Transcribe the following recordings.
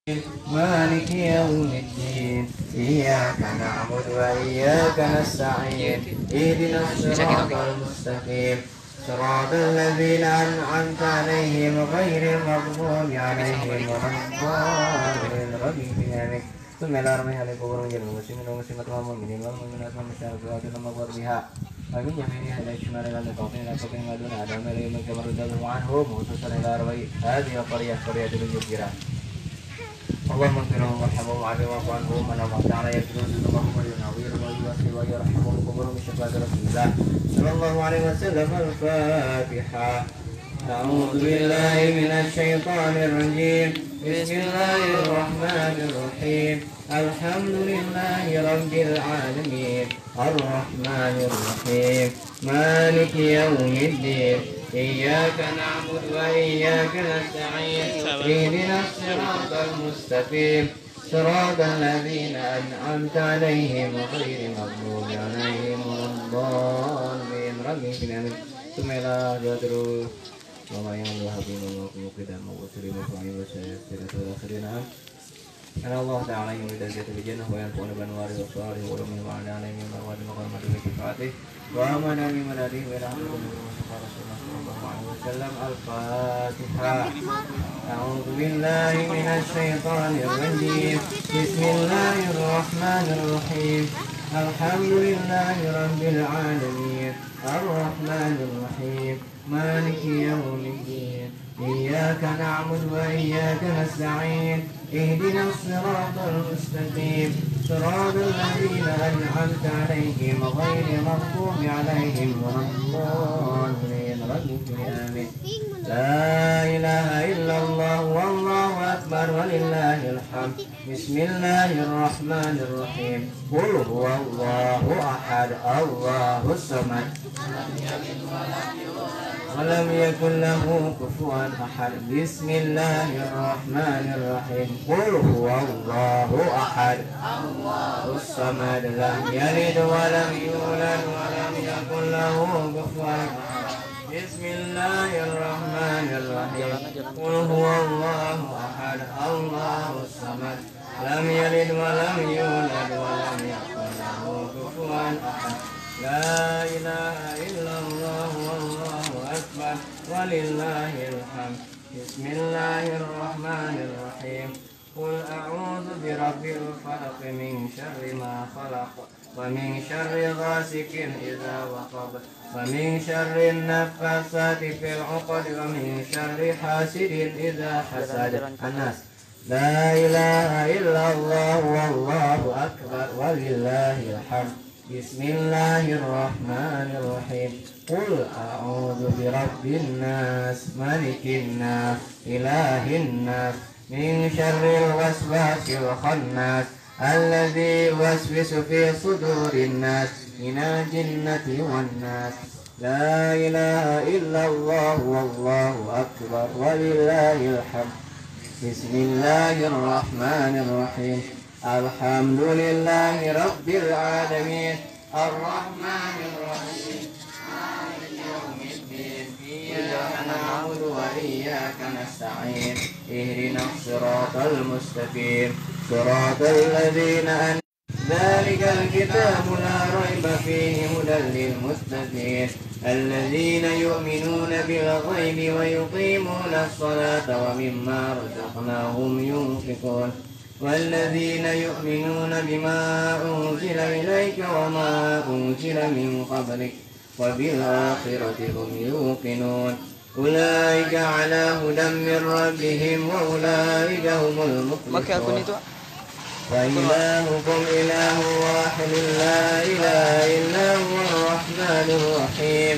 مالك يوم الدين إياك نعبد وإياك نستعين اهدنا الصراط المستقيم صراط الذين أنعمت عليهم غير المغضوب عليهم ولا الضالين. ثم إلى رميها لقبور من جميع المسلمين والمسلمات والمؤمنين والمؤمنات والمشاهدات والمغربها ومن يمينها إلى الشمال إلى النقاطين إلى فوق ما دون آدم إلى يوم كما رضي عنهم وخصوصا إلى رمي هذه القرية قرية الجزيرة. اللهم اغفر لهم وارحمهم وعافهم واعف عنهم ومن الله تعالى يغفر ذنوبهم وينور ويوسع ويرحمهم قبورهم بشفاعة رسول الله صلى الله عليه وسلم. الفاتحة. أعوذ بالله من الشيطان الرجيم. بسم الله الرحمن الرحيم. الحمد لله رب العالمين الرحمن الرحيم مالك يوم الدين إياك نعبد وإياك نستعين اهدنا الصراط المستقيم صراط الذين أنعمت عليهم غير المغضوب عليهم ولا الضالين. آمين. ثم إلى جادر وما ينبغي أن الله تعالى يريد الجنة بالجنة وينفعنا بأنواره وأسراره وعلومه وعلى آله وأرواحه ومقاماته وشفاعته وأمانا من مدده وإلى حضرة المصطفى رسول الله صلى الله عليه وسلم. الفاتحة. أعوذ بالله من الشيطان الرجيم. بسم الله الرحمن الرحيم. الحمد لله رب العالمين الرحمن الرحيم مالك يوم الدين إياك نعبد وإياك نستعين اهدنا الصراط المستقيم صراط الذين أنعمت عليهم غير المغضوب عليهم ولا الضالين. آمين. لا إله إلا الله والله أكبر ولله الحمد. بسم الله الرحمن الرحيم. قل هو الله أحد الله الصمد ولم يكن له كفوا أحد. بسم الله الرحمن الرحيم. قل هو الله أحد الله الصمد لم يلد ولم يولد ولم يكن له كفوا أحد. بسم الله الرحمن الرحيم. قل هو الله أحد الله الصمد لم يلد ولم يولد ولم يكن له كفوا أحد. لا إله إلا الله والله أكبر ولله الحمد. بسم الله الرحمن الرحيم. قل أعوذ برب الفلق من شر ما خلق ومن شر غاسق إذا وقب ومن شر النفاثات في العقد ومن شر حاسد إذا حسد. الناس. لا إله إلا الله والله أكبر ولله الحمد. بسم الله الرحمن الرحيم. قل أعوذ برب الناس ملك الناس إله الناس من شر الوسواس الخناس الذي يوسوس في صدور الناس من الجنة والناس. لا إله إلا الله والله أكبر ولله الحمد. بسم الله الرحمن الرحيم. الحمد لله رب العالمين الرحمن الرحيم مالك يوم الدين إياك نعبد وإياك نستعين اهدنا الصراط المستقيم صراط الذين أنعمت. ذلك الكتاب لا ريب فيه هدى للمتقين الذين يؤمنون بالغيب ويقيمون الصلاة ومما رزقناهم ينفقون والذين يؤمنون بما أنزل إليك وما أنزل من قبلك وبالآخرة هم يوقنون. أولئك على هدى من ربهم وأولئك هم المفلحون. وإلهكم إله واحد لا إله إلا هو الرحمن الرحيم.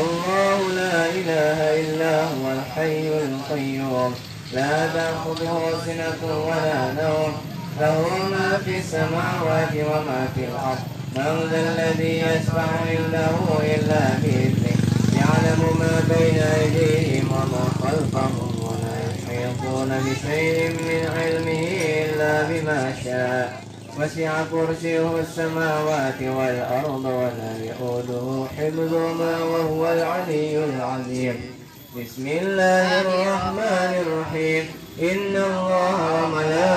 الله لا إله إلا هو الحي القيوم لا تأخذه سنة ولا نوم له ما في السماوات وما في الأرض. من ذا الذي يشفع عنده إلا بإذنه يعلم ما بين أيديهم وما خلفهم ولا يحيطون بشيء من علمه إلا بما شاء. وسع كرسيه السماوات والأرض ولا يؤوده حفظهما وهو العلي العظيم. بسم الله الرحمن الرحيم. إن الله وملائكته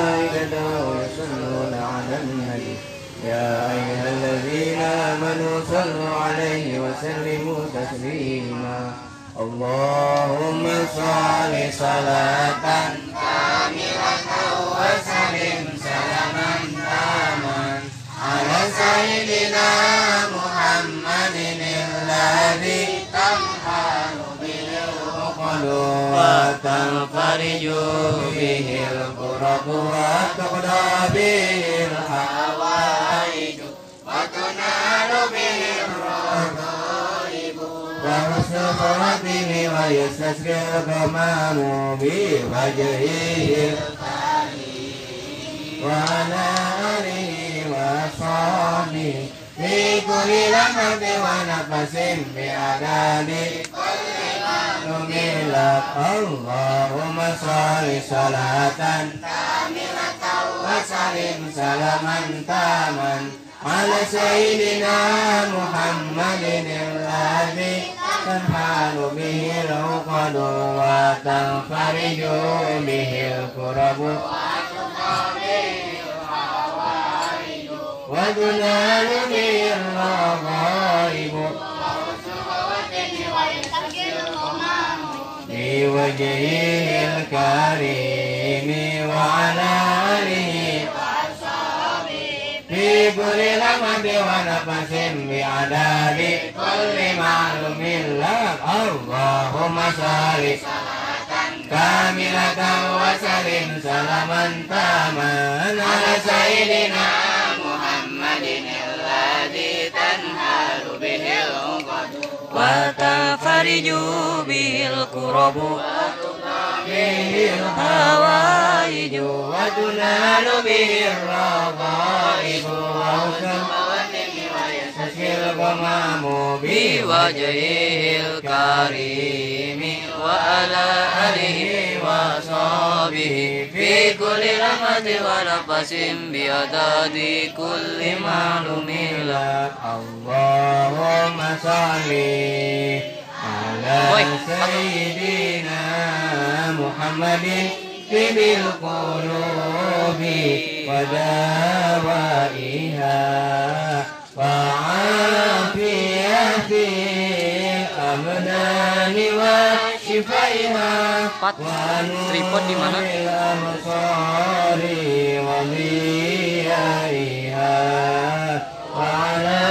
سيدنا محمد الذي تنحل به العقد وتنفرج به الكرب وتقضى به الحوائج وتنال به الرغائب وحسن خواتم ويستسقي الغمام بوجهه الكريم وعلى آله وأصحابه في كل لمحة ونفس بعدد كل معلوم لك. اللهم صل صلاة كاملة وسلم سلاما تاما على سيدنا محمد الذي تنحل به العقد وتنفرج به الكرب وتنال به الرغائب بوجهه الكريم وعلى آله في كل لمحة ونفس بعدد كل معلوم لك. اللهم صل كاملة وسلم سلاما تاما على سيدنا محمد الذي تنهال به العقد وتنفرج به الكرب به الحوائج وتنال به الرغائب ويستسقي الغمام بوجهه الكريم وعلى آله وصحبه في كل لمحة ونفس بعدد كل معلوم لك. اللهم صل على سيدنا محمد طب القلوب ودوائها وعافية الأبدان وشفائها ونور الأبصار وضيائها وعلى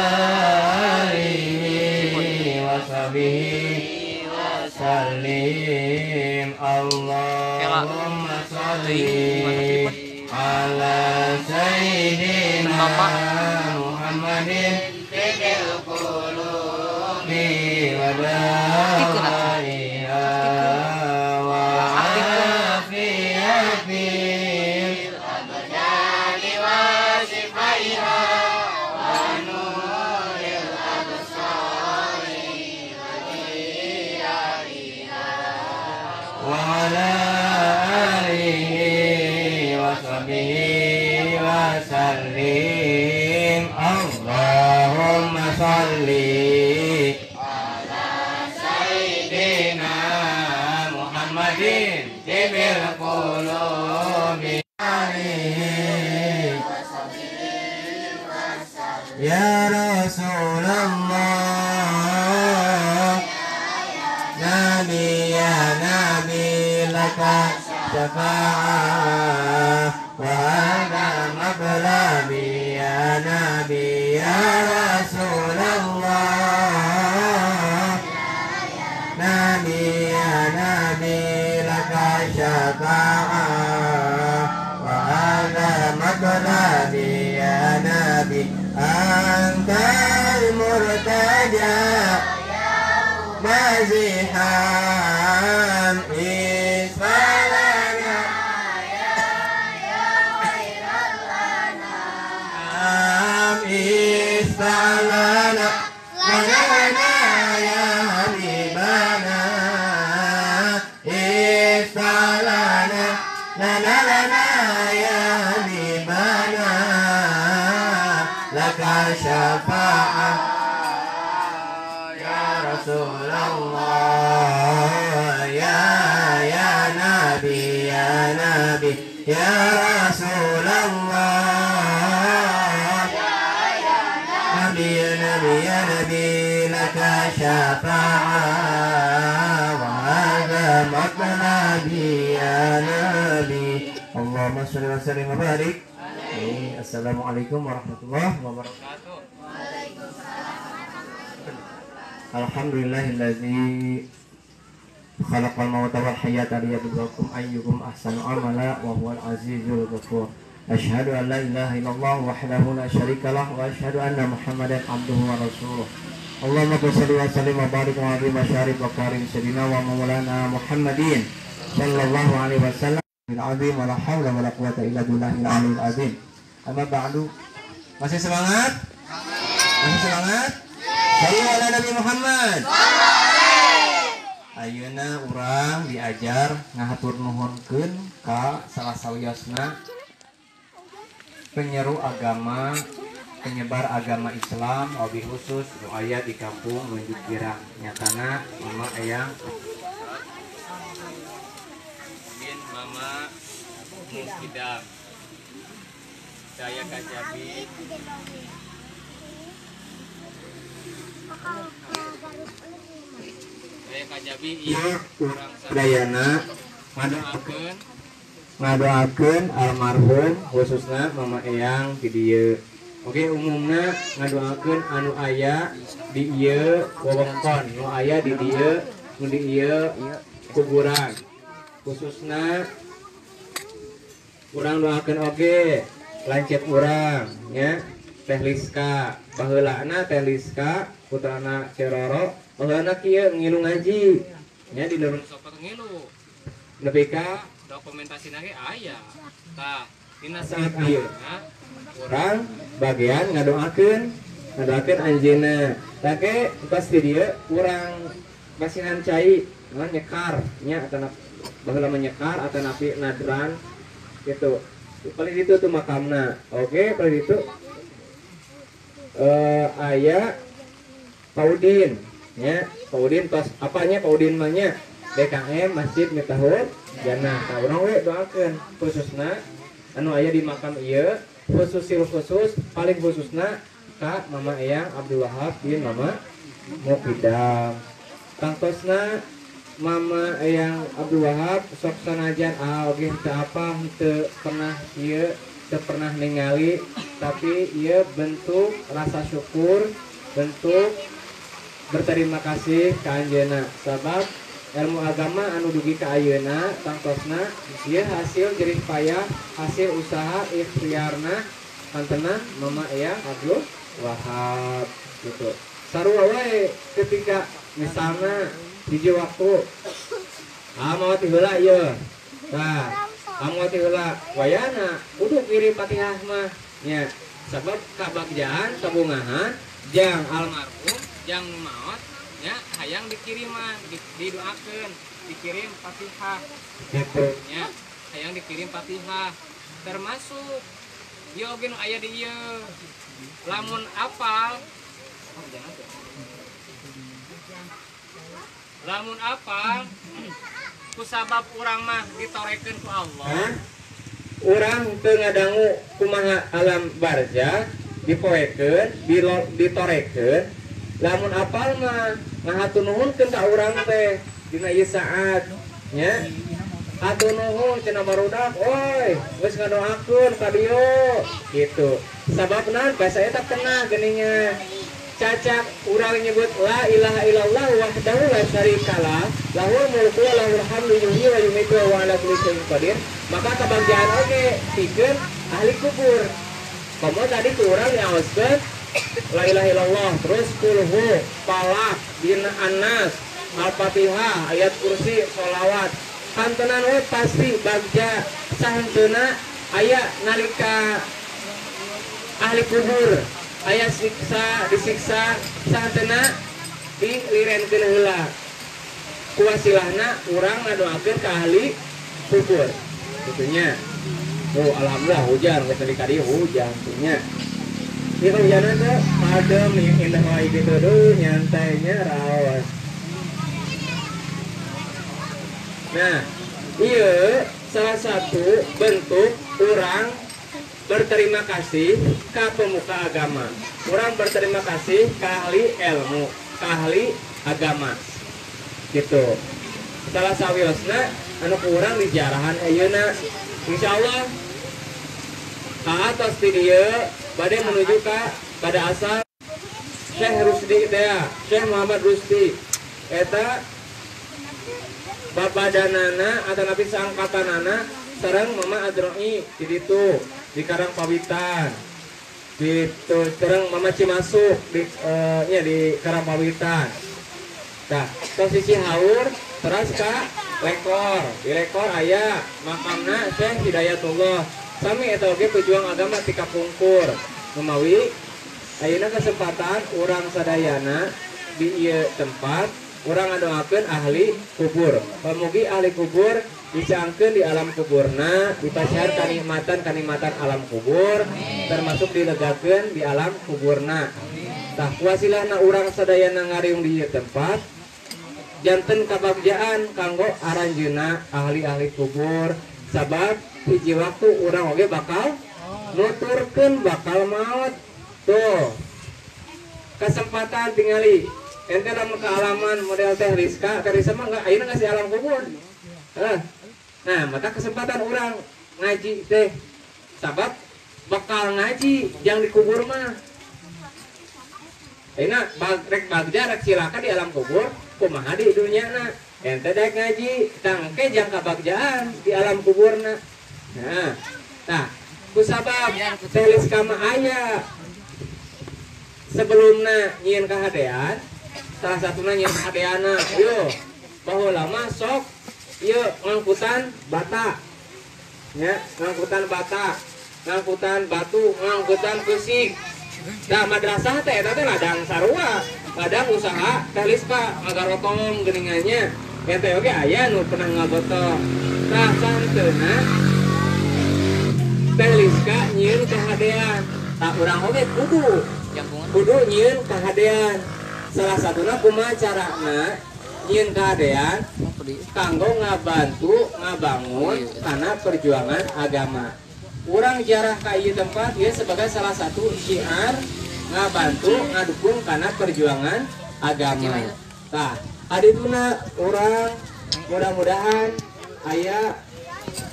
آله وصحبه وسلم. اللهم صل على سيدنا محمد طب القلوب ودوائها وعافية الأبدان وشفائها ونور الأبصار وضيائها وعلى آله وصحبه وسلم. اللهم صل على سيدنا محمد طب القلوب يا رسول الله نبي يا نبي لك شفاعة وهذا مطلبي يا نبي يا رسول الله نبي يا نبي لك شفاعة وهذا مطلبي يا نبي أنت المرتجى مزيحا اشفع لنا يا خير الأنام اشفع لنا لنا يا حبيبنا اشفع لنا لنا لنا يا حبيبنا لك شفاعة يا رسول الله يا يا نبي يا نبي يا رسول الله نبي يا نبي يا نبي لك شفاعة وهذا مطلبي يا نبي. اللهم صل وسلم وبارك. Amin. Assalamualaikum warahmatullahi wabarakatuh. Waalaikumsalam. Alhamdulillahillazi khalaqal mauta wal hayata liyabluwakum ayyukum ahsanu amala wa huwal azizul ghafur. Asyhadu an la ilaha illallah wahdahu la syarikalah wa asyhadu anna Muhammadan abduhu wa rasuluh. Allahumma shalli wa sallim wa barik wa azim wa syarif wa karim sayyidina wa maulana Muhammadin sallallahu alaihi wasallam bil azim wa la haula wa la quwata illa billahil aliyil azim. Amma ba'du. Masih semangat? Masih semangat? Shallu ala Nabi Muhammad. Ayeuna urang diajar ngahatur nuhunkeun ka salah sawiosna penyeru agama, penyebar agama Islam, wabil khusus nu aya di kampung Nunjuk Girang, nyatana Mama Eyang bin Mama Mukidam. Saya Kajabi. Saya Kajabi ieu urang sadayana ngadoakeun almarhum khususna Mama Eyang di dieu. Oke, umumna ngadoakeun anu aya di ieu wewengkon, nu aya di dieu, nu di ieu kuburan. Khususna urang doakeun oge lanceuk urang nya Teh Liska. Baheulana Teh Liska putrana Ceroro, baheulana kieu ngilu ngaji nya di Darul Sopot ngilu. Nepi ka dokumentasi nage aya. Tah, dina saat ieu urang bagian ngadoakeun anjeunna. Take pas di dieu urang masihan cai nyekar nya atana baheula mah nyekar atanapi nadran gitu. Paling itu tuh makamna. Oke, paling itu aya Paudin nya, Paudin tos apanya Paudin mah nya DKM Masjid Miftahul Jannah. Tah urang we doakeun khususna anu aya di makam ieu, khususil khusus paling khususna ka Mama Eyang Abdul Wahab bin Mama Mukidam. Tangtosna Mama Eyang Abdul Wahab sok sanajan oge teu apa teu pernah ieu teu pernah ningali, tapi ieu bentuk rasa syukur, bentuk berterima kasih ka anjeunna sabab ilmu agama anu dugi ka ayeuna tangtosna ieu hasil jerih payah, hasil usaha ikhtiarna pantena Mama Eyang Abdul Wahab gitu. Sarua wae ketika misalna hiji waktu maot heula ieu. Tah, maot heula wayana kudu kirim Fatihah mah nya. Sabab kabagjaan kabungahan jang almarhum jang nu maot nya hayang dikiriman, didoakeun, dikirim Fatihah gitu. Nya hayang dikirim Fatihah termasuk ieu oge nu aya di ieu. Lamun apal lamun apal kusabab urang mah ditorekeun ku Allah. Urang teu ngadangu kumaha alam barzah dipoekeun, ditorekeun. Lamun apal mah ngahatur nuhunkeun ka urang teh dina ieu saat nya. Hatur nuhun cenah barudak, oi geus ngadoakeun ka dieu gitu. Sababna basa eta pernah geuningan cacak urang nyebut la ilaha illallah wahdahu la syarikalah lahul mulku wa lahul hamdu yuhyi wa yumiitu wa ala kulli syai'in qadir, maka kebagjaan oge pikeun ahli kubur. Komo tadi ku urang nyaoskeun la ilaha illallah terus kulhu, falaq, dina an-nas, al-fatihah, ayat kursi, sholawat. Kantenan we pasti bagja sahenteuna aya nalika ahli kubur aya siksa disiksa sahenteuna dilirenkeun heula. Kuwasilahna urang ngadoakeun ka ahli kubur. Kitu nya. Oh, alhamdulillah hujan geus tadi ka dieu hujan nya. Ieu hujanna teh adem indah wae kitu duh nyantainya raos. Nah, ieu salah satu bentuk urang berterima kasih ka pemuka agama. Urang berterima kasih ka ahli ilmu, ka ahli agama. Gitu. Salah sawiosna anu ku urang dijarahan ayeuna. Insyaallah Ka atos ti dieu bade menuju ka pada asal Syekh Rusdi teh, Syekh Muhammad Rusdi. Eta babadanana atau napi saangkatanana sareng Mama Adroi di ditu di Karangpawitan. Gitu, sareng Mama Cimasuk di nya di Karangpawitan. Tah, tos sisi haur terus ka Lekor. Di Lekor aya makamna Syekh Hidayatullah. Sami eta oge pejuang agama ti kapungkur. Numawi ayeuna kesempatan urang sadayana di ieu tempat urang ngadoakeun ahli kubur. Pamugi ahli kubur dicangkeun di alam kuburna, dipasihan kanikmatan-kanikmatan alam kubur, termasuk dilegakeun di alam kuburna. Tah, wasilahna urang sadayana ngariung di ieu tempat janten kabagjaan kanggo aranjeuna ahli-ahli kubur, sabab hiji waktu urang oge bakal nuturkeun, bakal maot. Tuh, kesempatan tingali ente lamun kealaman model Teh Rizka. Teh Rizka mah enggak ayeuna ngasih alam kubur. Eh. Nah, mata kesempatan urang ngaji teh sabab bakal ngaji yang dikubur mah. Ayeuna rek bagja rek cilaka di alam kubur, kumaha di dunyana. Ente dek ngaji tangke jang kabagjaan di alam kuburna. Nah, tah kusabab Teh Rizka mah aya sebelumna nyieun kahadean, salah satuna nyieun kahadeana yo baheula mah sok ieu ngangkutan bata nya, ngangkutan bata, ngangkutan batu, ngangkutan keusik. Nah, madrasah teh eta teh ladang sarua, ladang usaha Teh Rizka ngagarotong geuningannya. Ente oge aya nu pernah ngagotong. Tah, santeuna Teh Rizka nyieun kahadean. Tah, urang oge kudu nyieun kahadean. Salah satuna kumaha carana nyieun kahadean kanggo ngabantu ngabangun karena perjuangan agama. Urang ziarah ka ieu tempat ieu sebagai salah satu syiar ngabantu ngadukung karena perjuangan agama. Tah, adituna urang mudah-mudahan aya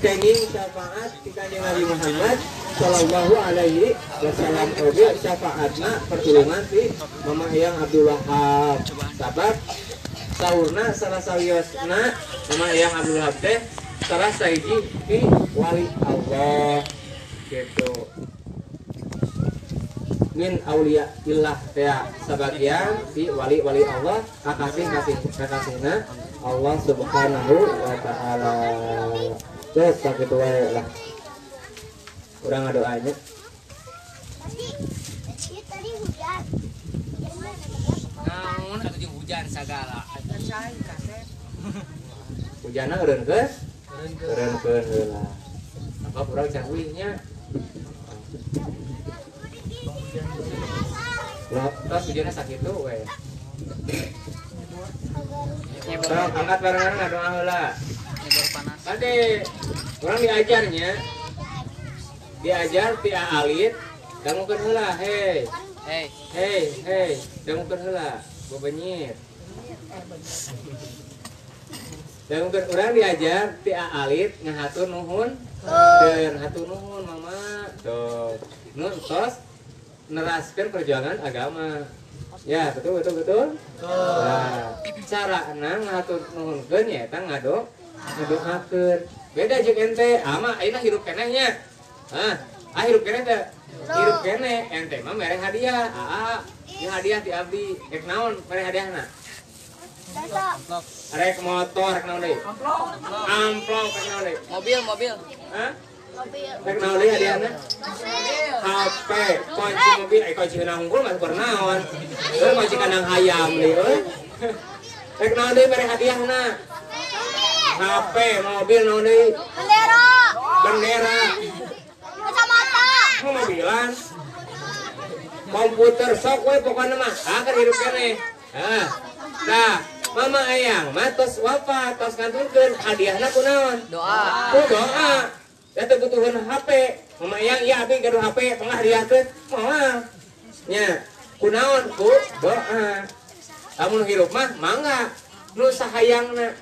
kenging syafaat ti Kanjeng Nabi Muhammad sallallahu alaihi wasallam, oge syafaatna pertulungan ti Mama Eyang Abdul Wahab. Sabab saurna salah sawiosna Mama Eyang Abdul Wahab teh salah sahiji ti wali Allah gitu. Min aulia illah teh sebagian ti wali-wali Allah, kakasih kasih kakasihna Allah Subhanahu wa taala. Terus sakitu wae lah. Urang ngadoanya. Tadi hujan. Naon atuh jeung hujan sagala. Hujanna eureunkeun? Eureunkeun heula. Apa urang can uih nya? Lah, tos hujanna sakitu we. Sok angkat bareng-bareng ngadoa heula. Tadi urang diajarnya, diajar ti alit, dangukeun heula, hei. Hei. Hei, hei, dangukeun heula, bebenyit. Dangukeun, urang diajar ti alit ngahatur nuhun. Keun hatur nuhun mama. Tuh. Nu tos neraskeun perjuangan agama. Ya, betul betul betul. Nah, carana ngahatur nuhunkeun nyaeta ngadoakeun. Beda jeung ente, ama ayeuna hirup keneh nya. Hah, ah hirup keneh teh. Hirup keneh ente mah mere hadiah. Aa, ieu hadiah ti abdi. Rek naon mere hadiahna? Rek motor, rek naon deui? Amplop, rek naon deui? Mobil, mobil. Hah? Mobil. Rek naon deui hadiahna? HP, kunci mobil, kunci kandang unggul mah keur naon? Euy, kunci kandang hayam deui euy. Rek naon deui mere hadiahna? HP, mobil, naon deui? Bendera. Bendera. Kacamata. Mobilan. Komputer sok we pokona mah. Ah, keur hirup keneh. Ah. Nah, Mama Eyang mah tos wafat, tos ngantunkeun, hadiahna kunaon? Doa. Ku doa. Da teu butuheun HP. Mama Eyang ya abdi gaduh HP, tengah hadiahkeun. Moal. Nya, kunaon? Ku doa. Lamun hirup mah mangga nu sahayangna.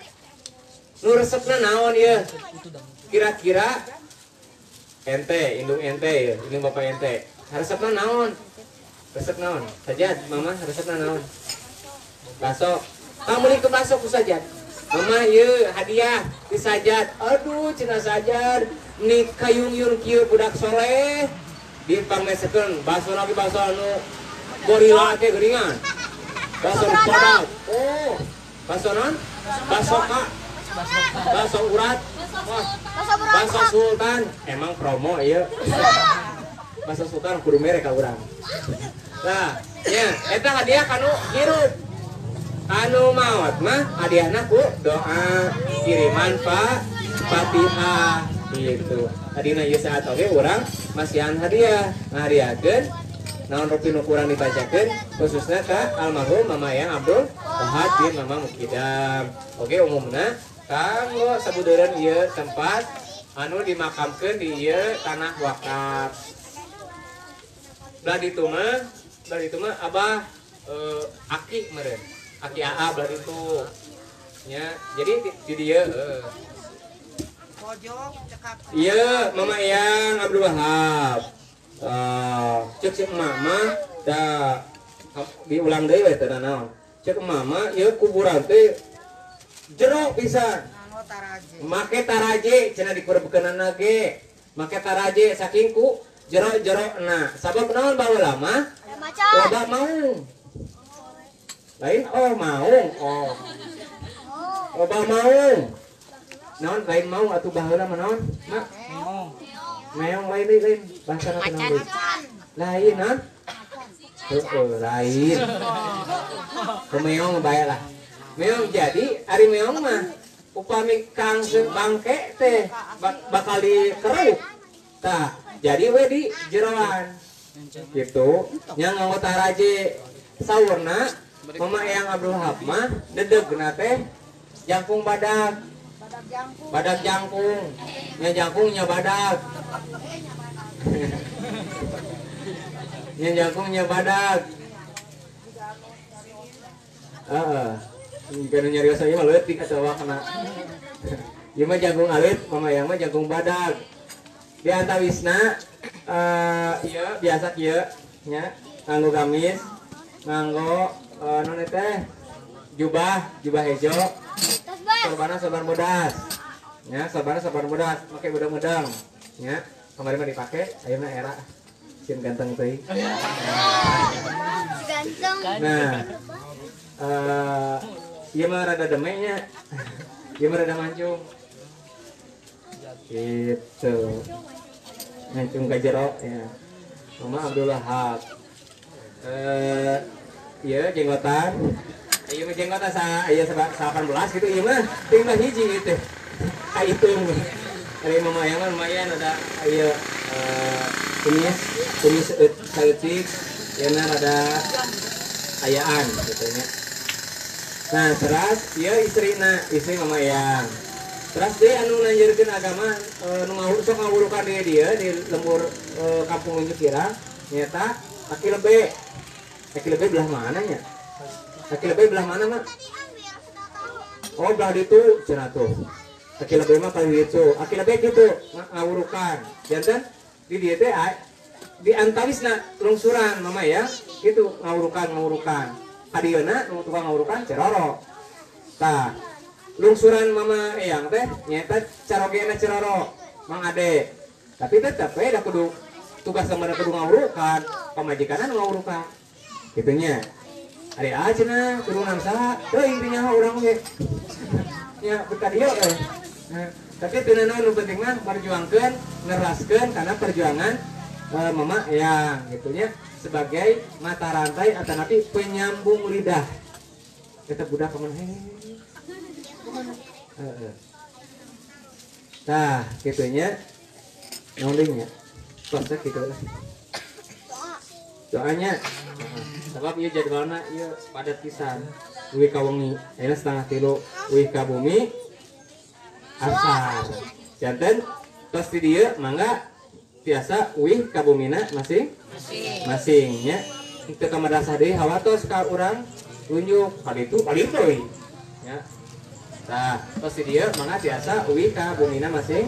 Nu resepna naon ieu? Kira-kira Ente, indung ente ya, indung bapak ente. Resepna naon? Resep naon? Sajad, mama resepna naon? Baso. Kamu ke baso ku Sajad. Mama ieu hadiah di Sajad. Aduh, cenah Sajad, nih kayung-yun kieu budak soleh. Dipangmesekeun baso lagi baso anu gorila teh geuningan. Baso badak. Oh, baso naon? Baso ka. Baso urat. Wah, baso sultan. Emang promo ieu. Baso sultan kudu mere ka urang. Nah, nya eta hadiah kanu hirup. Anu maot mah hadiahna ku doa, kiriman Fatihah gitu. Tadina ieu saat oge urang masihan hadiah, ngahadiahkeun naon rupi nu kurang dibacakeun khususna ka almarhum Mama Eyang Abdul Wahab bin Mama Mukidam. Oge umumna kanggo sabudeureun ieu tempat anu dimakamkeun di ieu tanah wakaf. Belah ditu mah abah aki meureun. Aki AA belah ditu. Nya, jadi di dieu Pojok cekap. Iya, Mama Eyang Abdul Wahab. Cek si mama da diulang deui we teh naon. Cek mama ieu kuburan teh jero pisan. Make taraje cenah dikurebkeunana ge. Make taraje saking ku jero-jero na. Sabab naon baheula mah? Loba maung. Lain oh maung, oh. Loba maung. Naon lain maung atuh baheula mah naon? Mak. Meong lain deui lain bahasana teh naon deui? Lain naon? Heueuh lain. Meong bae lah. Meong jadi ari meong mah upami kang bangke teh bakal dikeruk. Tah, jadi we di jeroan. Gitu. Nya nganggo taraje saurna Mama Eyang Abdul Wahab mah dedegna teh jangkung badak. Badak jangkung. Nya jangkungnya badak. Nya jangkungnya badak. Heeh. Kana nyarios ieu mah leutik atawa kana. Ieu mah jangkung alit, Mama Eyang mah jangkung badak. Di antawisna ieu biasa kieu nya nganggo gamis, nganggo naon teh jubah, jubah hejo. Sorbana sorban bodas. Ya, sorbana sorban bodas, make bedang-bedang. Ya, kemarin mah dipake, ayeuna era sieun ganteng teuing. Ganteng. Nah, ieu mah rada deme nya. Ieu mah rada mancung. Gitu. Mancung ka jero ya. Mama Abdul Wahab. Ieu jenggotan. Ieu mah jenggot asa aya 18 gitu ieu mah tinggal hiji gitu. Kahitung. Ari Mama Eyang mah lumayan ada ieu kumis, kumis saeutik, ieuna rada ayaan gitu nya. Nah, terus ieu istrina, istri Mama Eyang. Terus deui anu nanjeurkeun agama nu sok ngawurukan di dieu di lembur kampung Lunjuk Kirang nyaeta Aki Lebe. Aki Lebe belah mana nya? Aki Lebe belah mana, Mak? Oh, belah ditu cenah tuh. Aki Lebe mah paling ditu. Aki Lebe kitu ngawurukan. Janten di dieu teh di antawisna lungsuran Mama ya, kitu ngawurukan-ngawurukan. Kadieuna nu tukang ngawurukan Ceroro. Tah, lungsuran Mama Eyang teh nyaeta carogena Ceroro, Mang Ade. Tapi tetep we da kudu tugas sama kudu ngawurukan, pamajikanna nu ngawurukan. Kitu nya. Ari a cenah kudu nangsa, teuing teh nyaho urang ge. Nya betah dieu euy. Nah, tapi teu naon nu penting mah perjuangkeun, ngeraskeun karena perjuangan Mama Eyang gitu nya sebagai mata rantai atau nanti penyambung lidah. Kita budak kamu heeh. Tah, kitu nya. Naon deui nya? Tos kitu lah. Doanya. Sebab ieu jadwalna ieu padat pisan. Uih ka wengi, ayeuna 2:30 uih ka bumi asar. Janten tos di dieu mangga tiasa uih ka bumina masing masing nya. Teu ka madrasah deui hawatos ka urang lunjuk ka ditu ka ditu euy. Nya. Tah, tos di dieu mangga tiasa uih ka bumina masing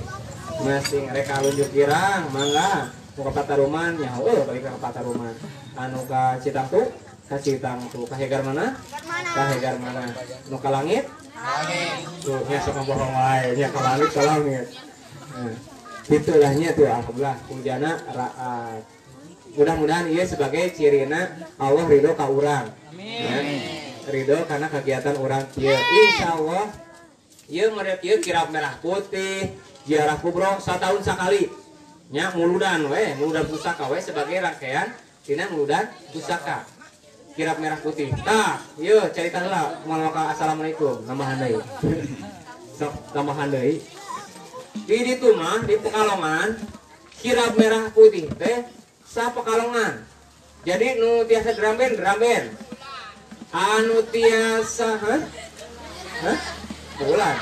Masing rek kalunjuk girang mangga nu ka Pataruman nya heueuh balik ka Pataruman. Anu ka Citangtu ka Citangtu, ka Hegar mana? Ka Hegar mana? Nu ka langit? Langit. Tuh nya sok bohong wae nya ka langit ka langit. Nah, itulah nya tuh alhamdulillah hujana raat. Mudah-mudahan ieu sebagai cirina Allah ridho ka urang. Amin. Ridho karena kegiatan urang kieu. Insyaallah ieu merek ieu kirap merah putih, ziarah kubro satahun sakali. Nya muludan we, muludan pusaka we sebagai rangkaian tina muludan pusaka. Kirap merah putih. Tah, ieu carita heula moal ka assalamualaikum tambahan deui. Sok tambahan deui. Di ditu mah di Pekalongan kirap merah putih teh sa Pekalongan. Jadi nu tiasa drum band, drum band. Anu tiasa hah? Hah? Bulan.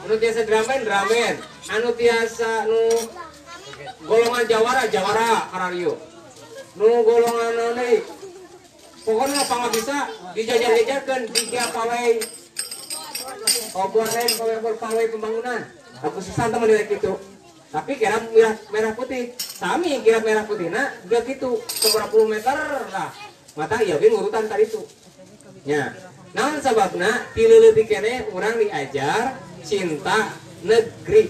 Anu tiasa drum band, drum band. Anu tiasa nu golongan jawara, jawara kararieu. Nu golongan naon deui? Pokoknya apa nggak bisa dijajar-jajarkan di tiap pawai obor lain, pawai obor, pawai pembangunan. Aku susah teman direk itu. Tapi kira merah putih, sami kira merah putih, nah gak gitu, seberapa puluh meter lah. Mata iya bin urutan tadi itu. Ya, naon sababna ti leutik keneh urang diajar cinta negeri,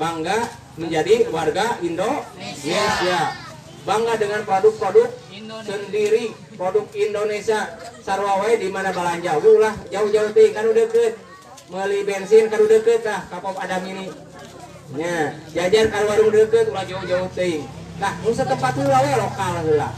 bangga menjadi warga Indonesia, bangga dengan produk-produk sendiri, produk Indonesia. Sarua wae di mana balanja, ulah jauh-jauh teuing kan udah deket. Meuli bensin kan udah deket tah ka pom Adam ini. Nya, jajan ka warung deket ulah jauh-jauh teuing. Tah, nu satempat heula we lokal heula.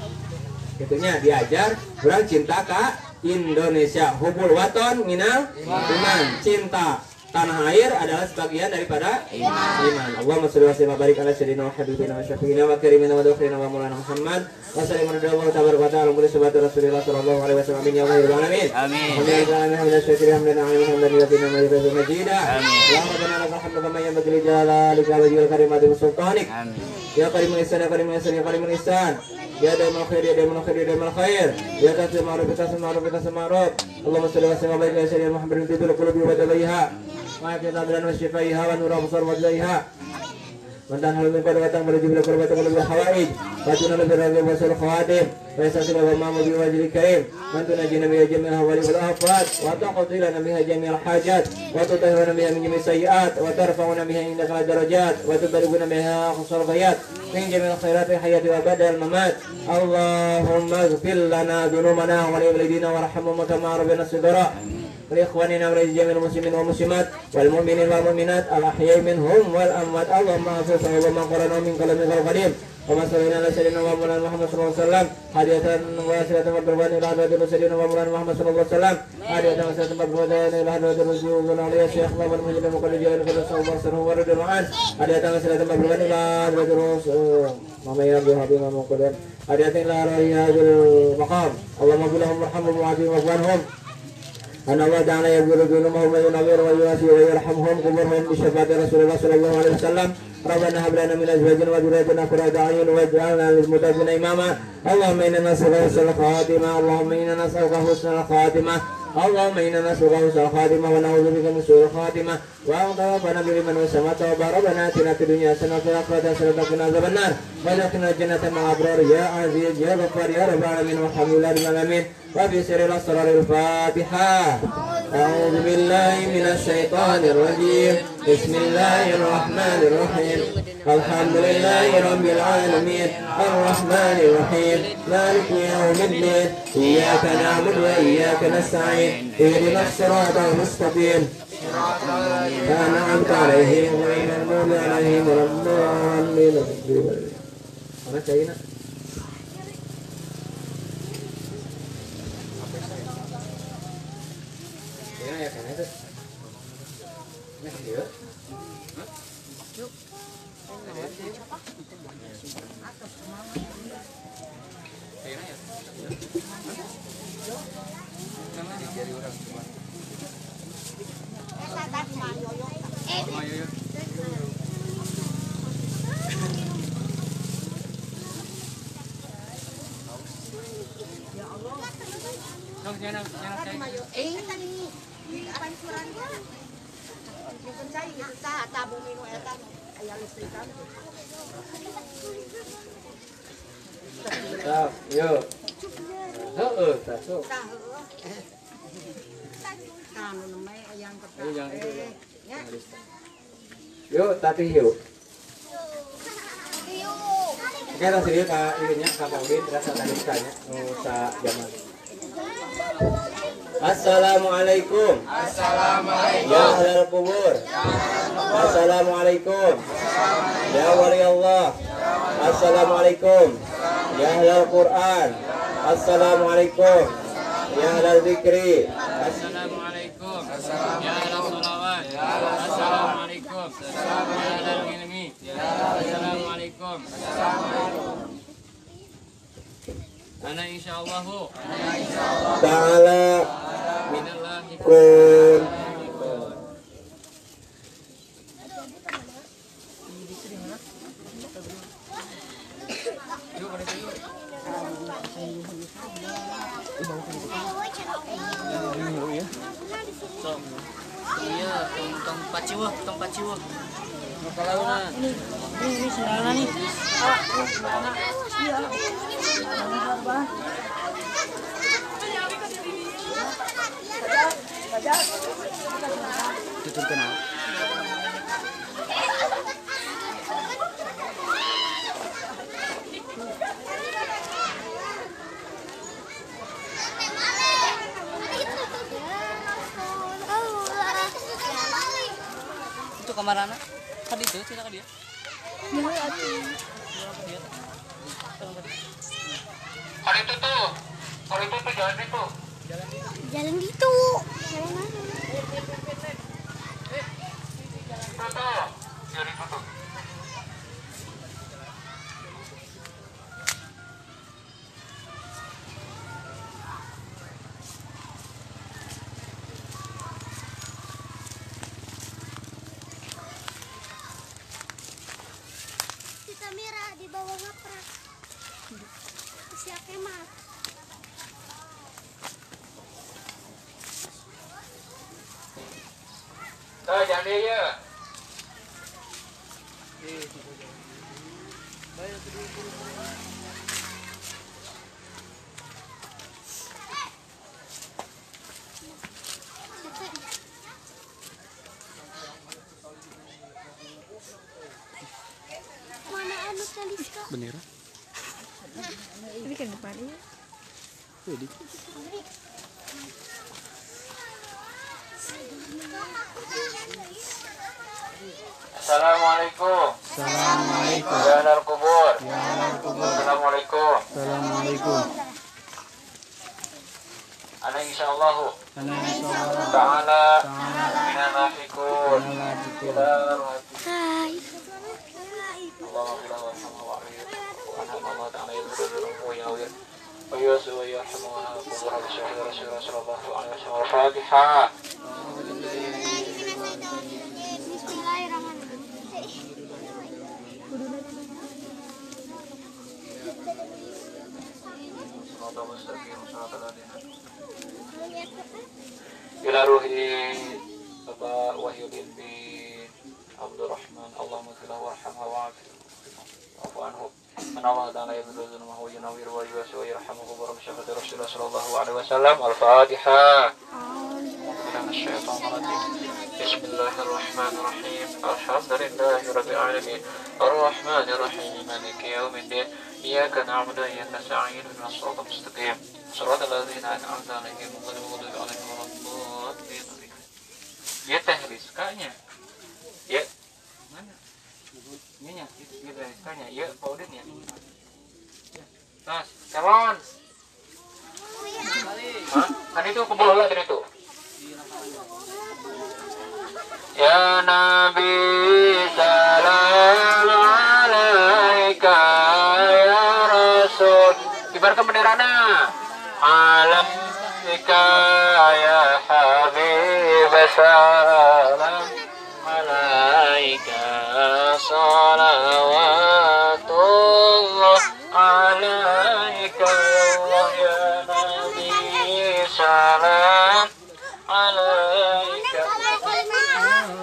Kitunya diajar urang cinta ka Indonesia. Hubul waton minal iman. Cinta tanah air adalah sebagian daripada iman. Allahumma sholli wa sallim wa barik ala sayyidina wa habibina wa syafiina wa karimina wa dukhina wa maulana Muhammad wa sallim radhiyallahu tabaraka wa ta'ala ala sayyidina Rasulillah sallallahu alaihi wasallam. Amin ya rabbal alamin. Amin. Ya rabbana lakal hamdu kama yanbaghi li jalalika wa wajhikal karim wa sultanik. Ya karimul ihsan, ya karimul ihsan, ya karimul ihsan. Ya daimul khair, ya daimul khair, ya daimul khair. Ya tasir ma'ruf, ya tasir ma'ruf, ya tasir ma'ruf. Allahumma sholli wa sallim wa barik ala sayyidina Muhammadin tibil qulubi wa dalaiha. Wa afiyatan wa shifaiha wa nur absar wa dalaiha. Wa tanhalu min qad wa ta'malu bil qurbi wa bil hawaij. Wa tunalu bil rabi wa sul khawatim. Wa yasasil wa ma bi wajhil karim. Wa tunajina bi jami'il hawali wal afat. Wa taqdi lana biha jami'il hajat. Wa tutahhiruna biha min jami'is sayyi'at. Wa tarfa'una biha indaka darajat. Wa tuballighuna biha aqsal ghayat. Min jami'il khairati hayati wa badal mamat. Allahumma ighfir lana dzunubana wa li walidina warhamhum kama rabbayana shighara. Wa li ikhwanina wa li jami'il muslimin wal muslimat wal mu'minin wal mu'minat al ahya'i minhum wal amwat. Allahumma ighfir lana ma qara'na min kalamikal qadim. Wa ma sallallahu ala sayyidina wa maulana Muhammad sallallahu alaihi wasallam hadiyatan wa silatan wa barwan ila hadratil sayyidina wa maulana Muhammad sallallahu alaihi wasallam hadiyatan wa silatan wa barwan ila hadratil rasulullah alaihi syekh wa mujahid muqaddid wa sallallahu wa radhiyallahu an hadiyatan wa silatan wa barwan ila hadratil rasul mama ya Abdul Habib wa muqaddid hadiyatan ila riyadul maqam. Allahumma bilahum warhamhum wa'afihim wa'fu أن الله تعالى يغفر ذنوبهم وينور ويواسي ويرحمهم قبورهم بشفاعة رسول الله صلى الله عليه وسلم. ربنا هب لنا من أزواجنا وذرياتنا قرة أعين واجعلنا للمتقين إماما. اللهم إنا نسألك حسن الخاتمة. اللهم إنا نسألك حسن الخاتمة. اللهم إنا نسألك حسن الخاتمة ونعوذ بك من سوء الخاتمة. وأنت ربنا بمن وسمت ربنا آتنا في الدنيا حسنة وفي الآخرة حسنة وقنا عذاب النار وادخلنا الجنة مع الأبرار يا عزيز يا غفار يا رب العالمين والحمد لله رب العالمين. وفي سر الأسرار الفاتحة. أعوذ بالله من الشيطان الرجيم. بسم الله الرحمن الرحيم. الحمد لله رب العالمين الرحمن الرحيم مالك يوم الدين إياك نعبد وإياك نستعين اهدنا الصراط المستقيم أنعمت عليهم غير المغضوب عليهم ولا الضالين. Mana caina? Caina ya kan itu? Nah, iya. Caina ya? Di pancuran. Tah, yuk. Heeh, tah sok. Yuk, tati yuk. Oke, tas ieu ka ieu nya ka Pak Udin rasa tadi nya nu sa jaman. Assalamualaikum. Assalamualaikum. Ya ahlal kubur. Assalamualaikum. Ya wali Allah. Assalamualaikum. Ya ahlal Quran. Assalamualaikum. Ya ahlal zikri. Assalamualaikum. Ya ahlal sholawat. Assalamualaikum. Ya ahlal ilmi. Assalamualaikum. Ana insyaallahu ta'ala minallahi kun. Iya, tong paciweuh, tong paciweuh. Ini sendalna nih. Iya. Tutur kenal. Itu kamarana. Tadi itu tidak dia. Hari itu tuh, hari itu tuh jalan itu. Jalan gitu. Jalan mana? Itu tuh, jalan itu tuh. Mira di bawah ngaprak. Siapa Kemal? Tuh, jangan dia ya. Bendera. Ini kan depannya. Jadi. Assalamualaikum. Assalamualaikum. Ya ahlal kubur. Ya ahlal kubur. Assalamualaikum. Assalamualaikum. Ana insyaallah. Ana insyaallah. Ta'ala minal Hai. Al-Fatihah. Bismillahirrahmanirrahim. Ila ruhi Bapak Wahyudin bin Abdurrahman, Allahumma ighfir lahu warhamhu wa'fu anhu. Allah ta'ala yabdu dzunubahu wa yunawwiru wa yuwassi wa yarhamuhu wa bi Rasulullah sallallahu alaihi wasallam. Al-Fatihah. Bismillahirrahmanirrahim. Alhamdulillahi rabbil alamin. Arrahmanir rahim. Maliki yaumiddin. Iyyaka na'budu wa iyyaka nasta'in. Ihdinas siratal mustaqim. Siratal ladzina an'amta 'alaihim ghairil maghdubi 'alaihim waladdallin. Ya teh Rizkanya. Ya. Mana? Ini nya, ya teh Rizkanya. Ya Pak Udin ya. Tas, calon. Hah? Kan itu kebul lah tadi itu. Ya Nabi salam alaika ya Rasul. Kibarkan benderana. Alaika ya Habib salam alaika salawatullah alaika ya Nabi salam alaika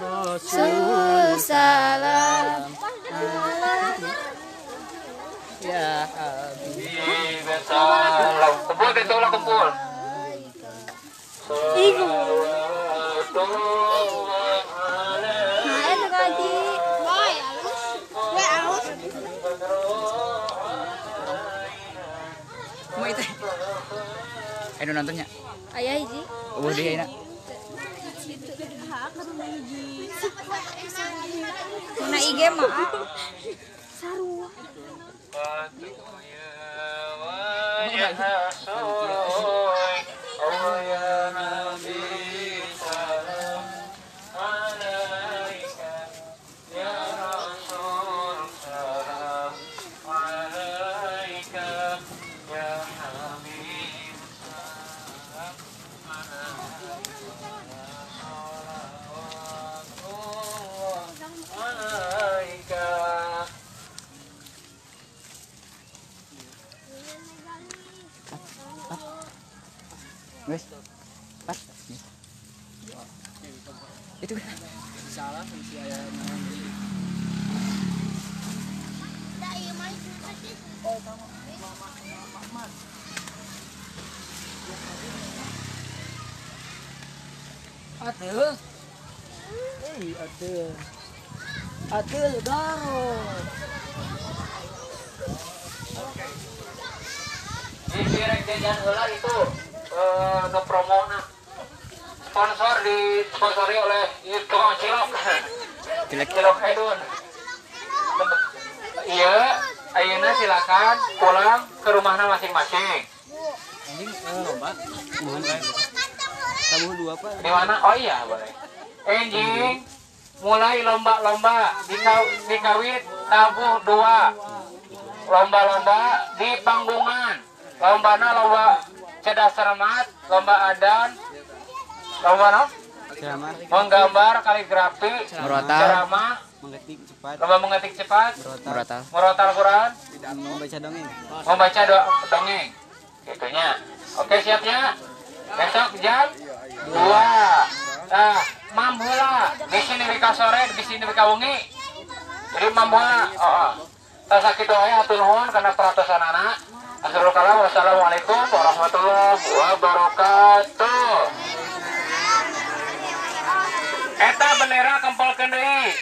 Rasul salam Ya. Kumpul itu lah kumpul. Mau itu? Ayo nontonnya. Ayah hiji. Oh, dia enak. Mana IG mah? Sarua. Guys, pas. Itu salah si ayah. Oh, mama. Atuh. Atuh. Atuh daro. Di direk jajan heula itu ngepromona. Sponsor disponsori oleh tukang cilok. Cilok Edun. Iya, ayeuna silakan pulang ke rumahna masing-masing. Anjing lomba. Tabuh dua apa? Di mana? Oh iya, boleh. Anjing mulai lomba-lomba dikawit tabuh dua. Lomba-lomba di panggungan. Lombana lomba cerdas cermat, lomba adan, lomba no? Menggambar, kaligrafi, ceramah, mengetik cepat, lomba mengetik cepat, merotal Quran, membaca dongeng, membaca dongeng, gitunya. Oke, siapnya? Besok jam 2. Nah, mambola di sini wika sore, di sini wika wengi. Jadi mambola, oh. Tas sakitu aya hatur nuhun kana perhatosan anak. Akhirul kalam, wassalamualaikum warahmatullahi wabarakatuh. Eta bendera kempelkeun deui.